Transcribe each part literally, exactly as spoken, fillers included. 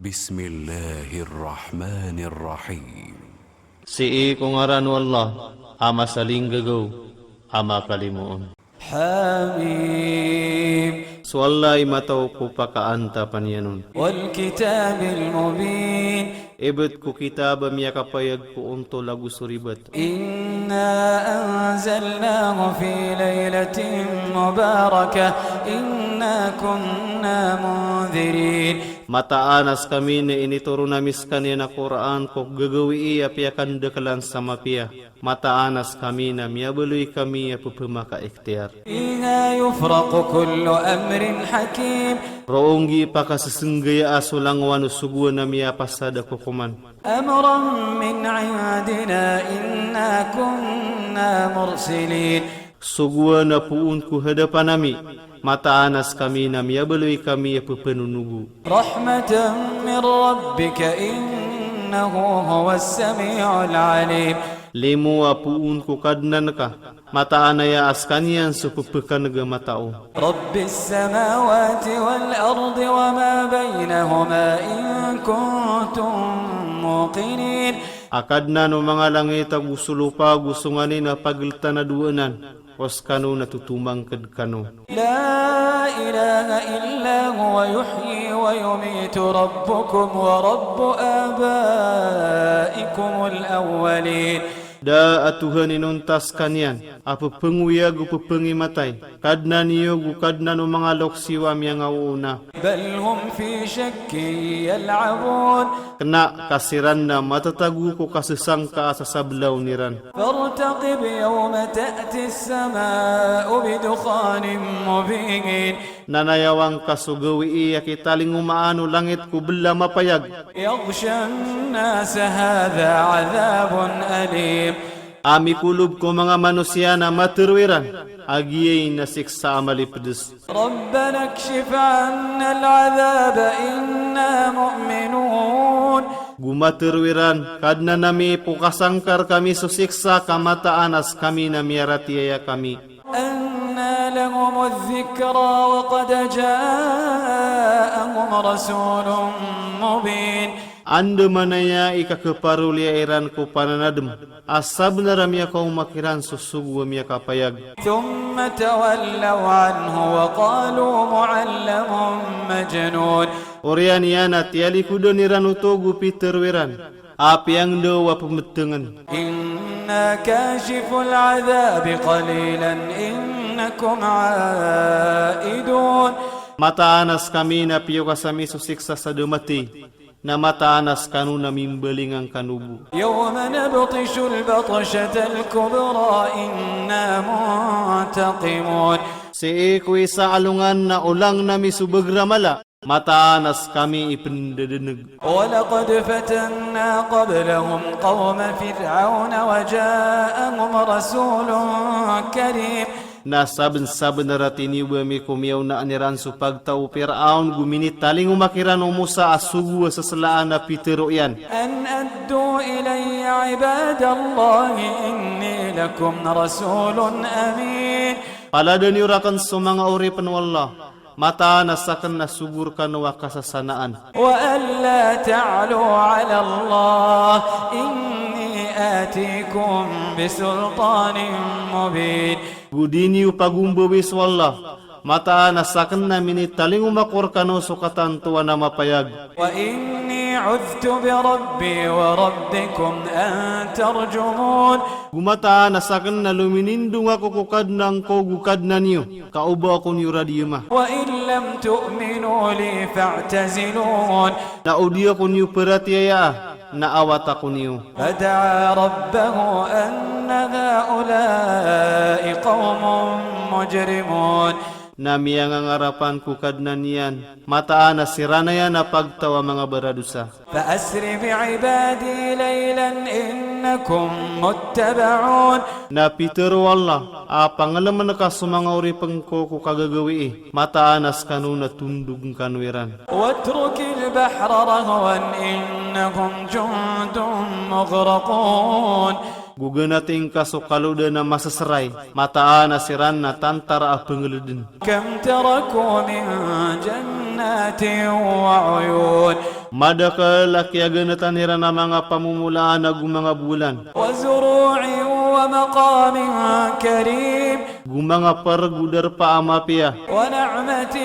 بسم الله الرحمن الرحيم. Sii ko ngaran o Allah, a masaling gagau, a makalimoon. حم. So Allah i matao ko pakaantapan iyan on. والكتاب المبين. Ibet ko kitab a miyakapayag ko ontola go soribet. إنا أنزلناه في ليلة مباركة إنا كنا منذرين. Mataan a skami na initoron ami skaniyan a Qur'an ko gagawii a piyakandekelan sa mapiya. Mataan a skami na miyabaloy kami a pepemaka ikhtiyar. فيها يفرق كل أمر حكيم. Roo nggi pakasesenggaya a so langowan o sogoan a miyapasad a kokoman. أمرا من عندنا إنا كنا مرسلين. Sogoan a poon ko hadapan ami, mataan a skami na miyabaloy kami a pepenonogo. رحمة من ربك إنه هو السميع العليم. Limo a poon ko Kadnan ka, mataan aya a skaniyan so pepekaneg a matao. رب السماوات والأرض وما بينهما إن كنتم موقنين. A Kadnan o manga langit ago so lopa ago so nganin a pageltan a dowanan, o skano na totomangked kano. لا إله إلا هو يحيي ويميت ربكم ورب آبائكم الأولين. Da a Tuhan inonta skaniyan, a pepengoya go pepengimatay, Kadnan iyo go Kadnan o manga loksiwa miyangaoona. بل هم في شك يلعبون. Kena ka siran na matatago ko kasesangka a sasablaw niran. فارتقب يوم تأتي السماء بدخان مبين. Na nayawang ka so gawii a kitalingomaan o langit ko bella mapayag. يغشى الناس هذا عذاب أليم. A mikolob ko manga manosiya na matero iran, a giyai na siksa a malipedes. ربنا اكشف عنا العذاب إنا مؤمنون. Go matero iran, Kadnan ami pokasangkar kami so siksa ka mataan a skami na miyaratiyaya kami. أنى لهم الذكرى وقد جاءهم رسول مبين. Andamanaya i kakeparoliya iran ko pananadem, a sabenar a miyakaoma kiran so sogo a miyakapayag. ثم تولوا عنه وقالوا معلم مجنون. Oriyan iyan a tiyalikoden iran oto go pitero iran, a piyangdaw a pemetengen. إنا كاشفو العذاب قليلا إنكم عائدون. Mataan a skami na piyokas ami so siksa sa demati, na mataan a skano na mimbalingan kano bo. يوم نبطش البطشة الكبرى إنا منتقمون. Sii ko isa a alongan na olang nami so begra mala, mataan a skami i pendedeneg. ولقد فتنا قبلهم قوم فرعون وجاءهم رسول كريم. Na saben-sabenar a tinibo ami ko miyaonaan iran so pagtao Pir'awn go minitalingoma kiran o Musa a sogo a seselaan a pitero iyan. أن أدوا إلي عباد الله إني لكم رسول أمين. Palada niyo raken so manga oripen o Allah, mataan a saken na sogo rekano a kasasanaan. وألا تعلوا على الله إني آتيكم بسلطان مبين. Go di niyo pagombawi so Allah, mataan a saken na minitalingoma ko rekano so katantowan a mapayag. وإني عذت بربي وربكم أن ترجمون. Go mataan a saken na lominindong ako ko Kadnan ko go Kadnan iyo, ka oba ako niyo radiyema. وإن لم تؤمنوا لي فاعتزلون. Na o di ako niyo peratiyayaa, na awata ako niyo. فدعا ربه أن هؤلاء قوم مجرمون. Na miyangangarapan ko Kadnan iyan, mataan a siran ayan a pagtaw a manga baradosa. فأسر بعبادي ليلا إنكم متبعون. Na pitero o Allah, a pangelemen ka so manga oripen ko ko kagagawii, mataan a sekano na tondog kano iran. واترك البحر رهوا إنهم جند مغرقون. Go ganating ka so kalodan a maseseray, mataan a siran na tantara a pengeleden. كم تركوا من جنات وعيون. Madakal a kiyaganatan iran a manga pamumulaan ago manga bulan. وزروع ومقام كريم. Go manga per go darpa a mapiya. ونعمة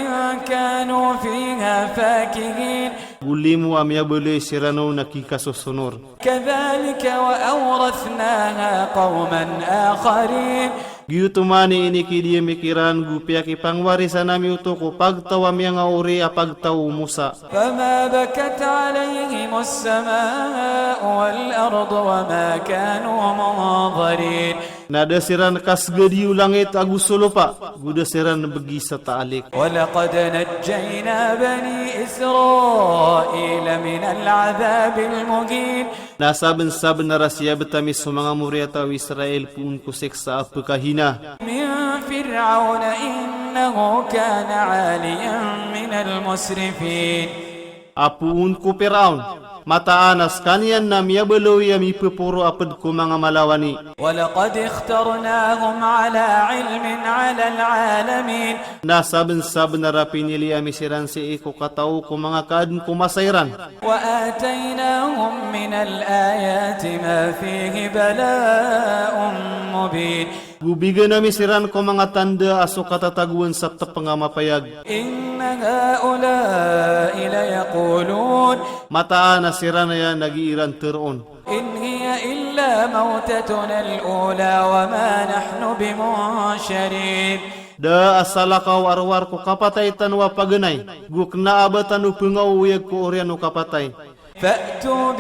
كانوا فيها فاكهين. Go limo a miyabaloy siran on a kikasosonor. كذلك وأورثناها قوما آخرين. Giyoto man i ini ki diya mikiran go piyakipangwarisan ami oto ko pagtaw a miyangaori a pagtaw o Musa. فما بكت عليهم السماء والأرض وما كانوا منظرين. Na da siran kasgadi o langit ago solopa, go da siran begi sa taalik. ولقد نجينا بني إسرائيل من العذاب المهين. Na sabensaben a siyabet ami so manga moriyataw Israel poon ko siksa a pekahina. من فرعون إنه كان عاليا من المسرفين. A poon ko Piraon, mataan a sekaniyan na miyabaloy a mipeporo a ped ko manga malawani. ولقد اخترناهم على علم على العالمين. Na sabensaben a pinili ami siran sii ko katao ko manga kaaden ko masa iran. وآتيناهم من الآيات ما فيه بلاء مبين. Go bigan ami siran ko manga tanda a so katatagoan sa tepeng a mapayag. إن هؤلاء ليقولون. Mataan a siran aya na gii iran teroon. إن هي إلا موتتنا الأولى وما نحن بمنشرين. Da a salakaw arowar ko kapatay tano a paganay, go kena a ba tano pengaoyag ko oriyan o kapatay. فأتوا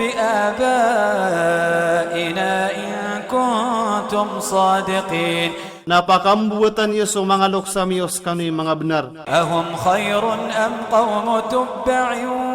بآبائنا إن كنتم صادقين. Na pakambuwatan iyo so manga lokes ami o sekano i manga benar. أهم خير أم قوم تبع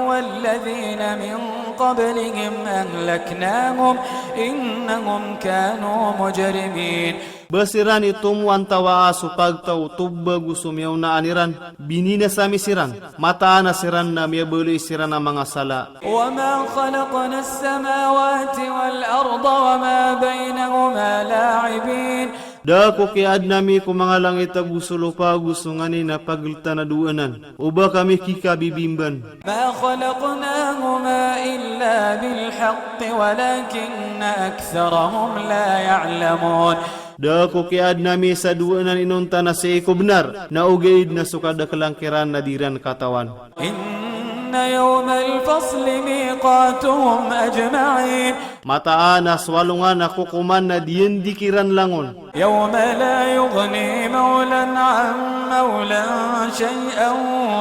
والذين من قبلهم أهلكناهم إنهم كانوا مجرمين. Ba siran ito mo antawaa so pagtaw Tubba go so miyawnaan iran, binina sa ami siran, mataan a siran na miyabaloy siran a manga sala. وما خلقنا السماوات والأرض وما بينهما لاعبين. Da ko kiyaadna ami ko manga langit ago solopa go so ngani na pageltan a dowanan, o ba kami kikabibimban. ما خلقناهما إلا بالحق ولكن أكثرهم لا يعلمون. Da ko kiyaadna ami sa dowanan inonta na sii ko benar, na ogaid na so kadakelang kiran na diran katawan. إن يوم الفصل ميقاتهم أجمعين. Mataan a so alongan a kokoman na diyendi kiran langon. يوم لا يغني مولى عن مولى شيئا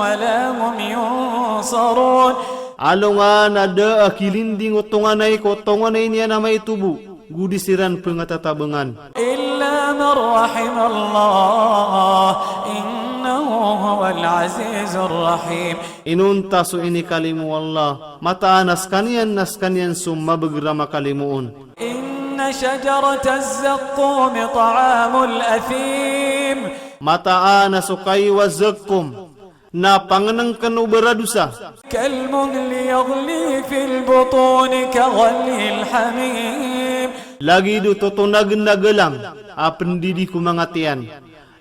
ولا هم ينصرون. Alongan a da a kilinding o tonganay ko tonganay niyan a maitobo, go di siran pengatatabangan. إلا من رحم الله إنه هو العزيز الرحيم. Inonta so inikalimo o Allah, mataan a sekaniyan na sekaniyan so mabegrama kalimoon. إن شجرة الزقوم طعام الأثيم. Mataan a so kayo a zakkum, na pangnengken o baradosa. كالمهل يغلي في البطون كغلي الحميم. Lagid o totonagen a galang a pendidi ko manga tiyan.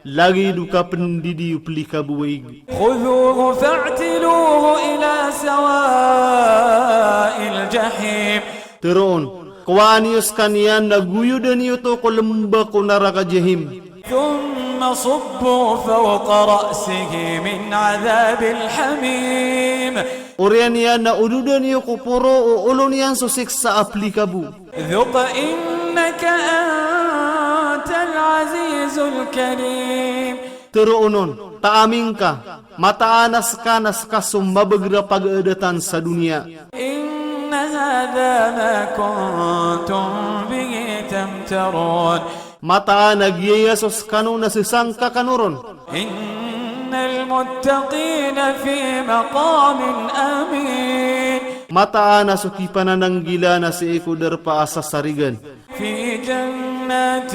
Lagid o kapendidi o pelikabu waig. خذوه فاعتلوه إلى سواء الجحيم. Teroon, kowaan iyo sekaniyan na goyoden iyo oto ko lembak o naraka Jahim. ثم صبوا فوق رأسه من عذاب الحميم. Oriyan iyan na ododen iyo ko poro o olon iyan so siksa a pelikabu. ذق إنك أنت العزيز الكريم. Teroonon, taaming ka, mataan a seka na seka so mabegra pagaadatan sa doniya. إن هذا ما كنتم به تمترون. Mataan a giyaya so sekano na sesangka kano ron. إن المتقين في مقام أمين. Mataan a so kipanananggila na sii ko darpa a sasarigan. في جنات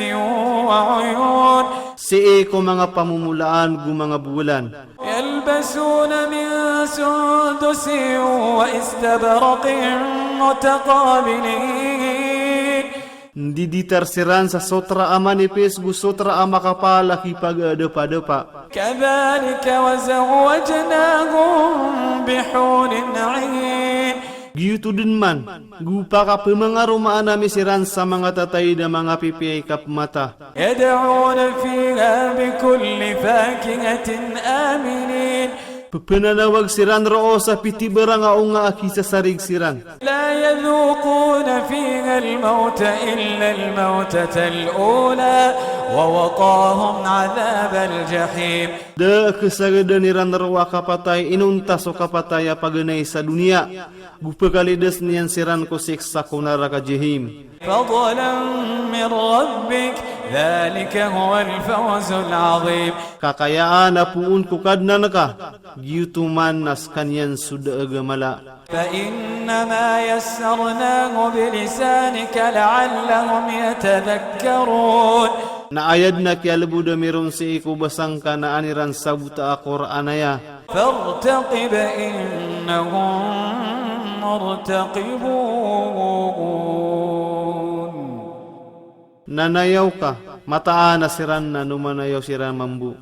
وعيون. Sii ko manga pamomolaan go manga bolan. يلبسون من سندس وإستبرق متقابلين. Ndiditar siran sa sotra a manipis gu sotra a makapal a kipagdepa-depa. كذلك وزوجناهم بحور عين. Giyoto den man, gu pakapemangaroma nami siran sa manga tataid a manga pipiay ka pemata. يدعون فيها بكل فاكهة آمنين. Pepenanawag siran roo sa piti barang a onga a kisasarig siran. لا يذوقون فيها الموت إلا الموتة الأولى ووقاهم عذاب الجحيم. Da kesageden iran roo a kapatay inonta so kapatay a paganay sa duniya. Gu pekalides niyan siran ko siksa ko naraka jahim. فضلا من ربك ذلك هو الفوز العظيم. Kakayaan a puun ko Kadnan ka, giyoto man na sekaniyan so daag a mala. فإنما يسرناه بلسانك لعلهم يتذكرون. Na ayad na kiyalebod ami ron sii ko basangka na an iran sabuta a Qur'an aya. فارتقب إنهم مرتقبون. Na nayaw ka, mataan a siran na no manayaw siran mambo.